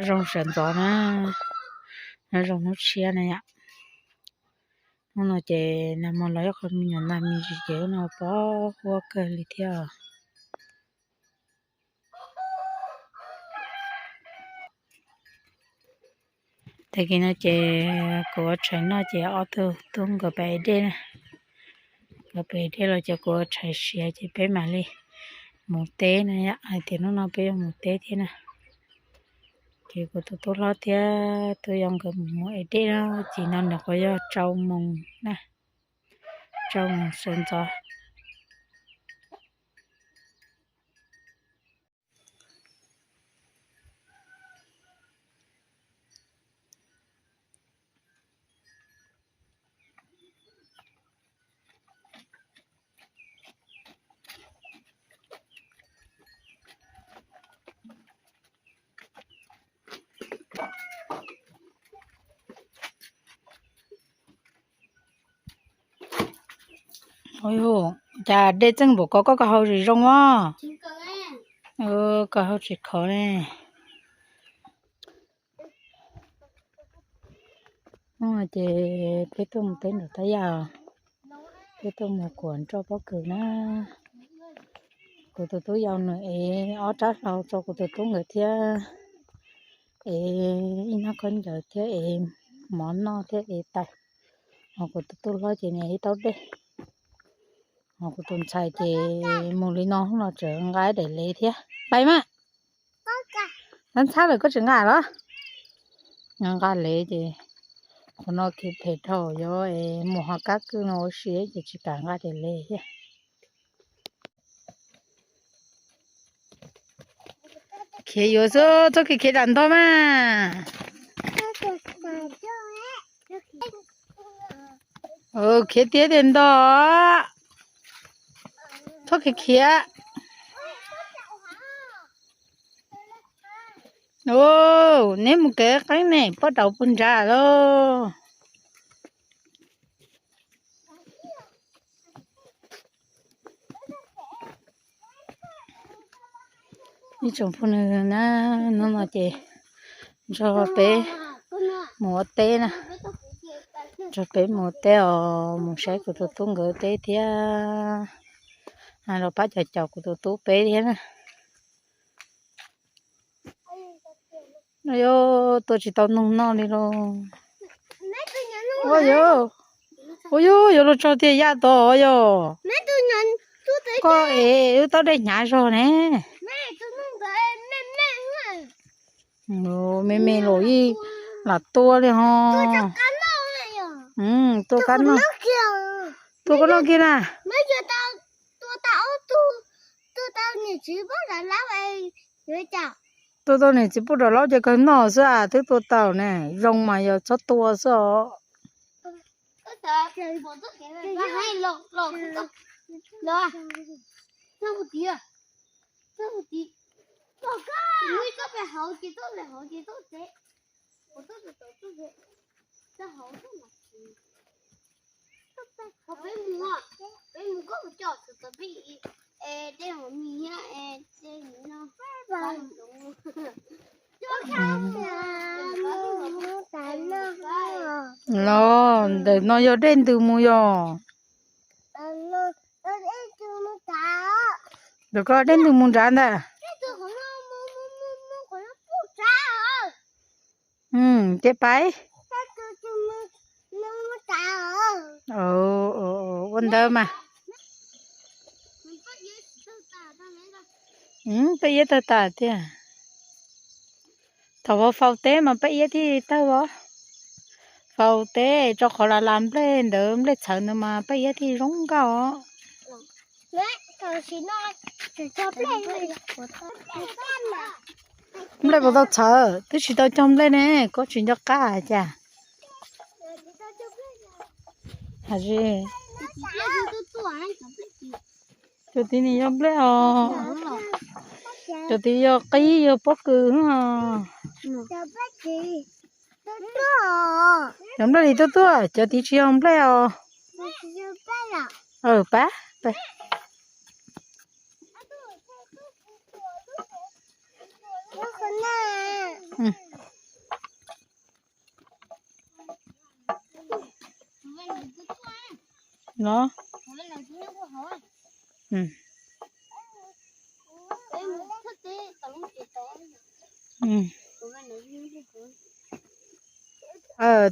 Zoo sawv ntxov na, nyob zoo hnub tshiab na yom. Hnub no ces nag hmo los ib qho me nyuam nag me ntsis ces hnub no pom huab kawg li thiab. Tag kis no ces kuv ua tshais noj ces ob tug tub nkawd pem ev dej na. Nkawd pem ev dej los ces kuv ua tshais siav ces peb mam li mus teb na, hais tias hnub no peb yuav mus teb thiab na. Ces kuv tus tub hlob thiab tub yau nkawd mus ev dej na, ces no nws kuj yog rau moos na, rau moos sawv ntxov. Ua cas dej txeej npaum ko koj ko hau tsis zoo os? Ko hau tsis khov ne. Ces peb tuaj mus teb nram tab yaj, peb tuaj mus kuam nroj pob kws na. Kuv tus tub yau nws ev ob rab hlau rau kuv tus tub nkawd thiab, ev ib hnab khaub ncaws thiab ev mov noj thiab ev tais. Ho kuv tus tub hlob ces nws ev ib taub dej. Ho kuv tus ntxhais ces mus li no hnub no tseem nqa daim lev thiab. Pais mas, ntxhab lawm koj tseem nqa los? Nqa lev ces qhov no khiav phem dhau, yuav mus hauv kab kwj no ua si ces tsis kam nqa daim lev thiab. Khiav yuav xwb, txhob khiav khiav dam ntog mas. Khiav tiag tiag ntog, txhob khiav khiav. Neb mus kev qeeb ne, pob daus puag nrad lauj. Ib tsoom phooj ywg na, hnub no ces nrog peb mus ua teb na, nrog peb mus ua teb os, mus saib kuv tus tub nkawd teb thiab, los pab cov caum kuv tus tub peb thiab na. Ua yuav tua tsis tau noog noj li lauj. Ua yuav, ua yuav, yuav luag tso tiag yaj tod yog. Koj es wb taub dej hnyav zog ne. Me me los yeej lam tua li ho. Tua koj noj kiag na. Tua tau niam txiv pub rov laub ces kawg noj xwb, twb tua tau ne, zoo mas yog txhob tua xwb os. Los ntawm no yog dej ntws mus yog? Ntawm ko dej ntws mus nrad ntag. Ces pais. Ua ntawd mas. Peb iab tawg tas tiag. Thaum faus teb mas peb iab thiaj tawg os. Faus teb tso qhov las las nplej ntawd, nplej txhawv ntawd mas peb iab thiaj zoo nkauj os. Nplej puas tau txhawv, twb tsis tau cog nplej ne, koj tsis nco qab cas. Cov tid ne yog nplej os. Cov tid yog qib yog pob kws os. Cov nplej li tuaj tuaj, cov tid tsis yog nplej os. Pab, pab. Los.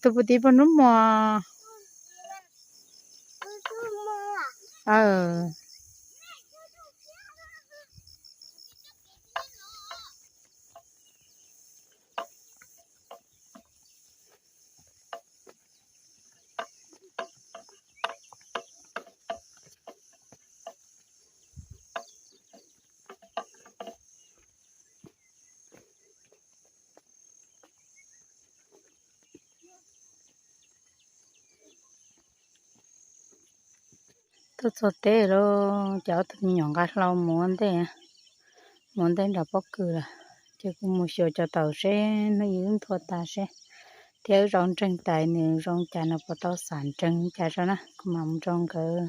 Tus puv tiv puag hnub muag. Tuaj txog teb lawm, cov ob tug me nyuam nqa hlau mus ua ntej, mus ua ntej nram pob kws lawm. Ces kuv mus xyuas cov taum seb hnub ib nthua tas seb, thiab wb zov nreeg tas nws zoo cas, nws puas tau xam nreeg cas tso na, kuv mam mus nrog nkawd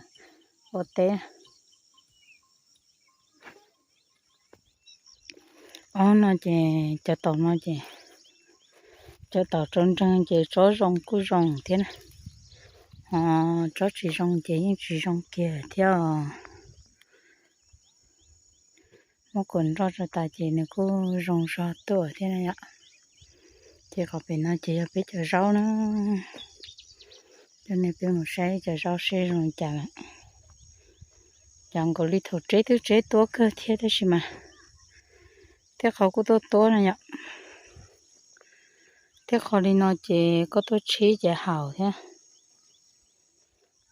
ua teb. Ob no ces cov taum no ces, cov taum tsob nreeg ces tsob zoo kuj zoo thiab na, ho tsob tsis zoo ces yeej tsis zoo kiag thiab os. Muab kuam nroj tso tas ces nws kuj zoo zog tuaj thiab na yom. Ces qhov pem no ces yog peb cov zaub na. Coj nej peb mus saib cov zaub seb zoo li cas lawm. Cov nkaus li thaum tseb twb tseb tuab kawg thiab tab sis mas tej qhov kuj tuaj tuab na yom. Tej qhov li no ces koj tuaj tshib ces haum thiab.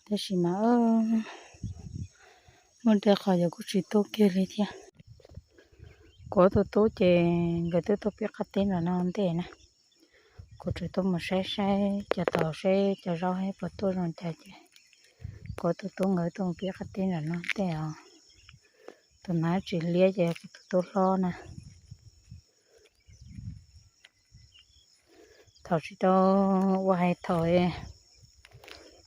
Tab sis mas muaj tej qhov yog kuj tsis tuaj kiag li thiab. Kuv ob tug tub ces nkawd twb tuaj pib qab teb nram no ntej na. Kuv tseem tuaj mus saib saib cov taum seb cov zaub puas tuaj zoo cas ces kuv ob tug tub nkawd tuaj mus pib qab teb nram no ntej os. Tus nav tsis liab ces kuv tus tub hlob na. Thaum tsis tau, ua hais thaum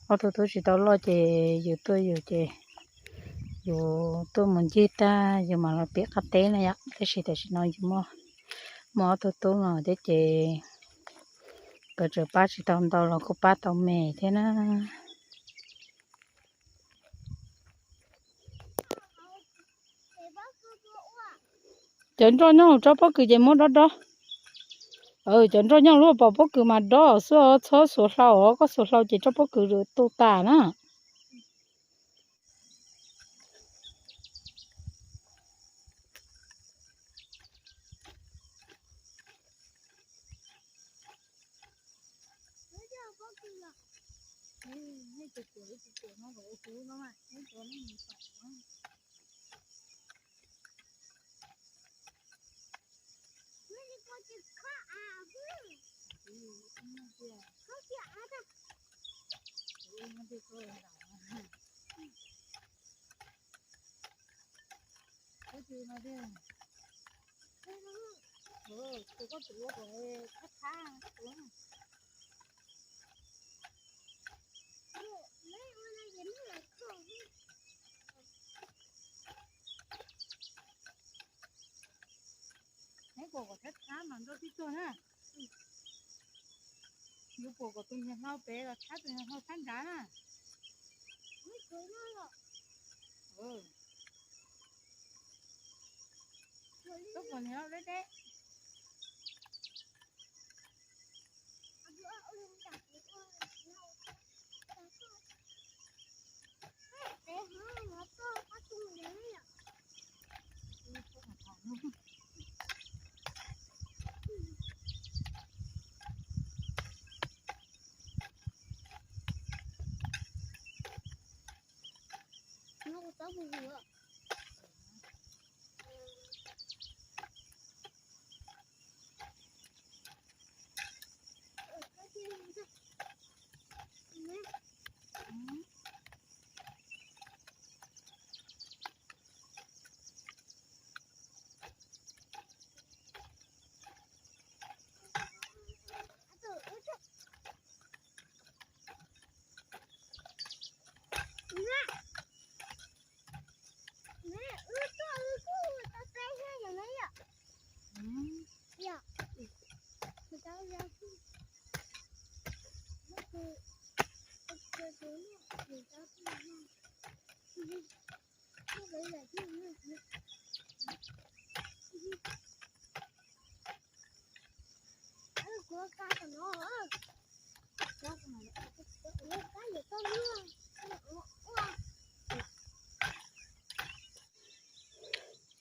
ob tug tub tsis tau loj ces yus tuaj yus ces yus tuaj mus ncig tag yus mam los pib qab teb na yom. Tab sis tam sim no yus muaj, muaj ob tug tub no thiab ces nkawd tseem pab tsis tau ntau los kuj pab tau me thiab na. Cov nroj nyob hauv tsob pob kws ces muab dob dob. Cov nroj nyob lub pom pob kws mas dob xwb, txhob xuas hlau os, koj xuas hlau ces tsob pob kws tu tas na. Neb puas kom thab thab mas nroj tib tuag na. Yuav puas kom tus niag hlau pem los thab tus niag hlau thab nrad na. Koj puas niag hlau deb deb.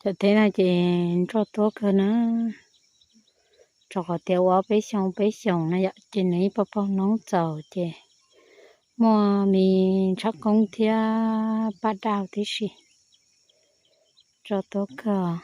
Cov teb no ces nroj tuab kawg na, rau qhov tias ua ob peb xyoo peb xyoos na yom, ces nws ib pog paug noob txaus ces muaj me ntshab koob thiab paj daj tib si, nroj tuab kawg.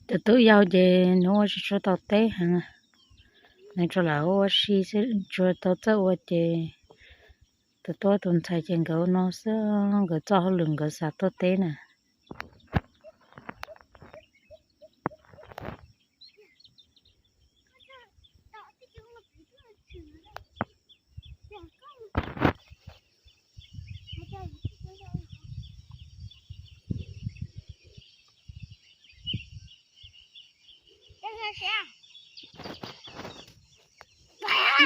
Tus tub yau ces nws ua tsis tshua tau teb heev, nws tsuas lam ua ua si xwb, tsuas tau txawj ua ces tus tub tus ntxhais ces nkawd ua no xwb, nkawd txoj hauj lwm nkawd xav tuaj teb na.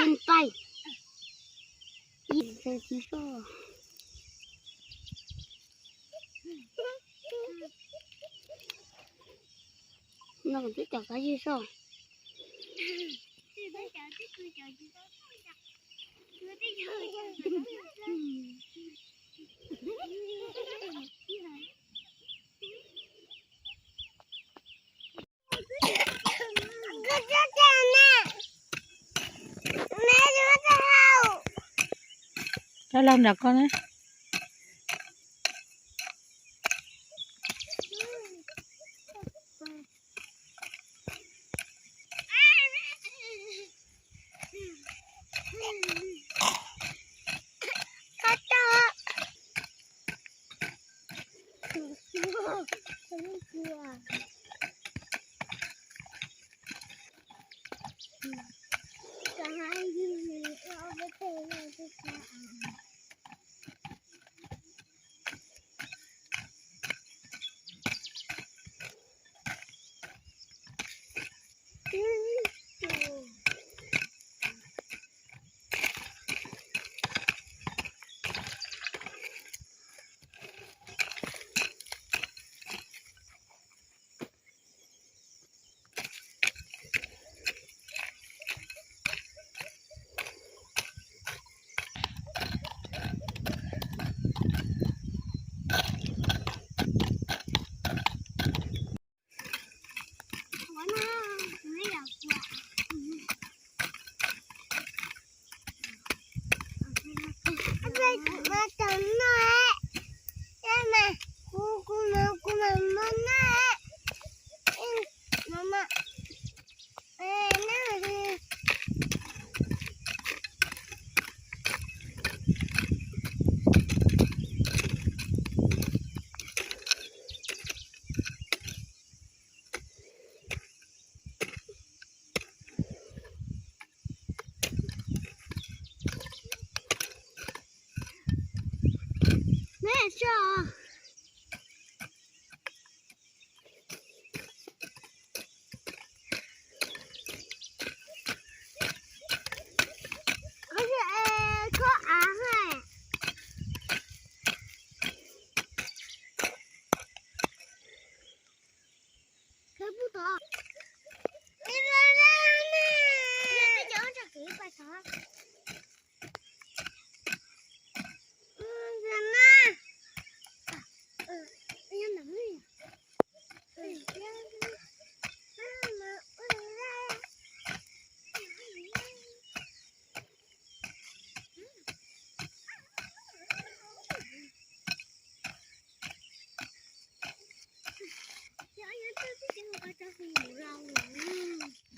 Nws tais ib txawg tsis soj. No twb cov kab yig soj. Coj los nram koj na.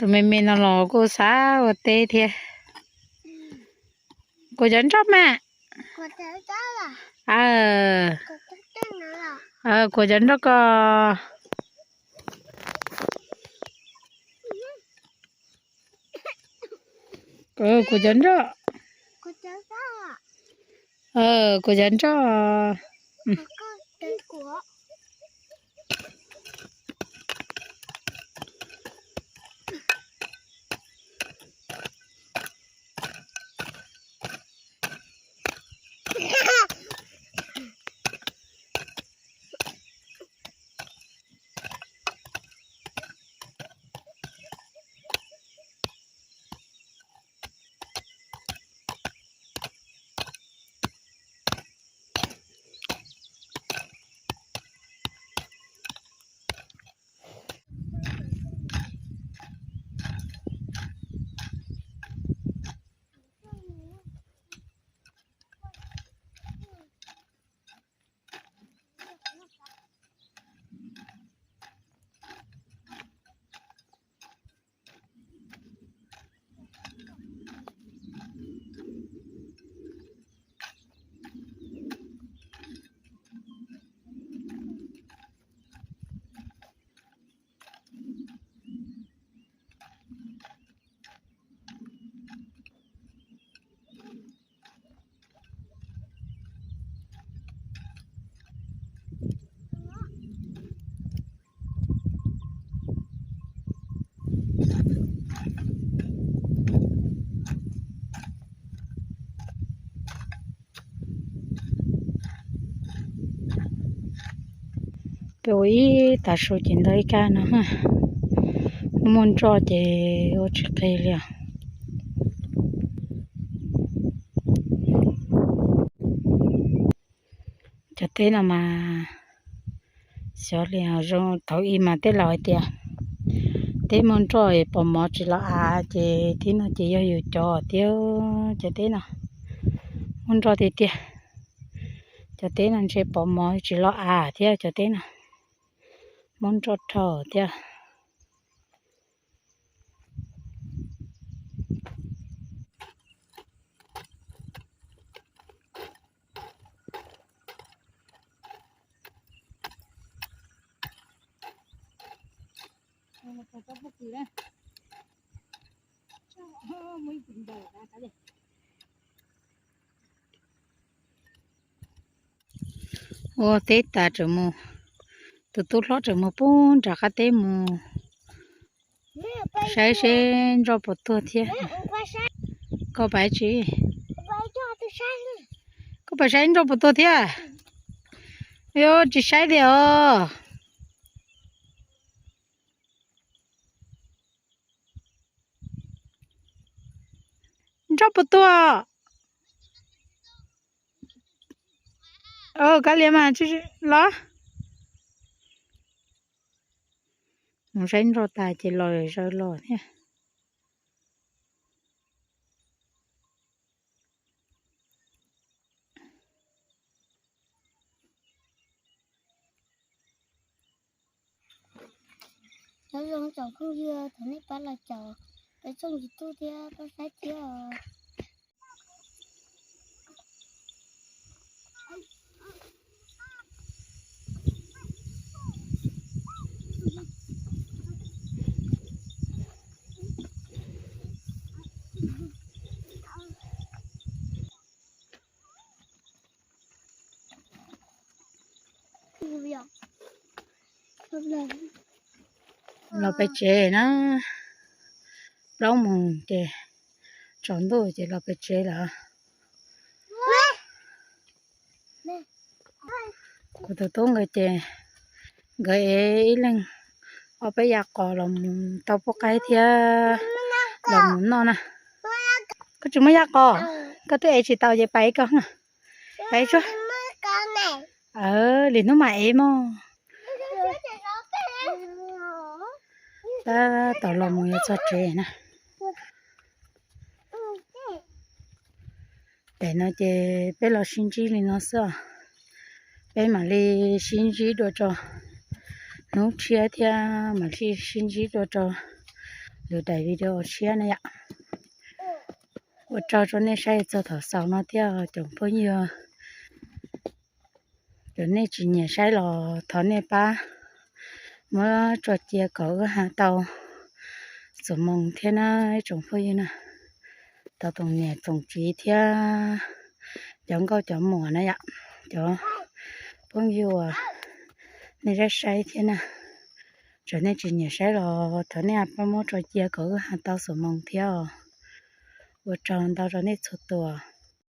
Tus me me no los kuj xav ua teb thiab. Kuv cov nroj mas. Kuv cov nroj ko. Kuv cov nroj. Kuv cov nroj. Peb ua ib tav su ces ntau ib kab no, muaj nroj ces ua tsis qi li os. Cov teb no mas xyov li, zoo thaum ub mas tej laus hais tias teb muaj nroj pos mov tsis los av, ces tib no ces yog yus cov thiab. Cov teb no muaj nroj tiag tiag. Cov teb no ntshe pos mov tsis los av thiab, cov teb no muaj nroj dhau thiab. Ua teb tas tseem mus, tus tub hlob tseem mus pub nram qab teb mus saib seb nroj puas tuag thiab. Koj pais tsis? Koj pais saib nroj puas tuag thiab? Yuav tsis saib li os. Nroj puas tuag? Kav liam mas los. Mus saib nroj tas ces los zaws los thiab. Cov zoo tsoom phooj ywg, thov nej pab los caum peb tshooj YouTube thiab pab saib thiab os. Los pem tsev na, plaub moos ces tsaus ntuj ces los pem tsev lawm. Kuv tus tub nkawd ces nkawd ev ib leeg ob peb yam qos los mus tau pub qaib thiab los mus noj na. Koj tsis muaj yam qos, koj twb ev tsis tau ces pais koj na, pais tsuag. Li hnub mam ev mog. Tab tom los mus yuav txog tsev na. Pem no ces peb los sib ntsib li no xwb os. Peb mam li sib ntsib dua rau hnub tshiab thiab mam li sib ntsib dua rau lwm daim video tshiab na yom. Ua tsaug rau nej saib txog thaum xaus no thiab tsoom phooj ywg. Yog nej tsis nyiam saib los thov nej pab muab tso cia kom wb ha tau xuv moos thiab na ib tsoom phooj ywg na. Thov tsoom niam tsoom txiv thiab cov nkauj cov muam na yom, cov phooj ywg uas nej saib saib thiab na. Txawm nej tsis nyiam saib los thov nej pab muab tso cia kom wb ha tau xuv moos thiab os. Ua tsaug ntau rau nej txhua tus.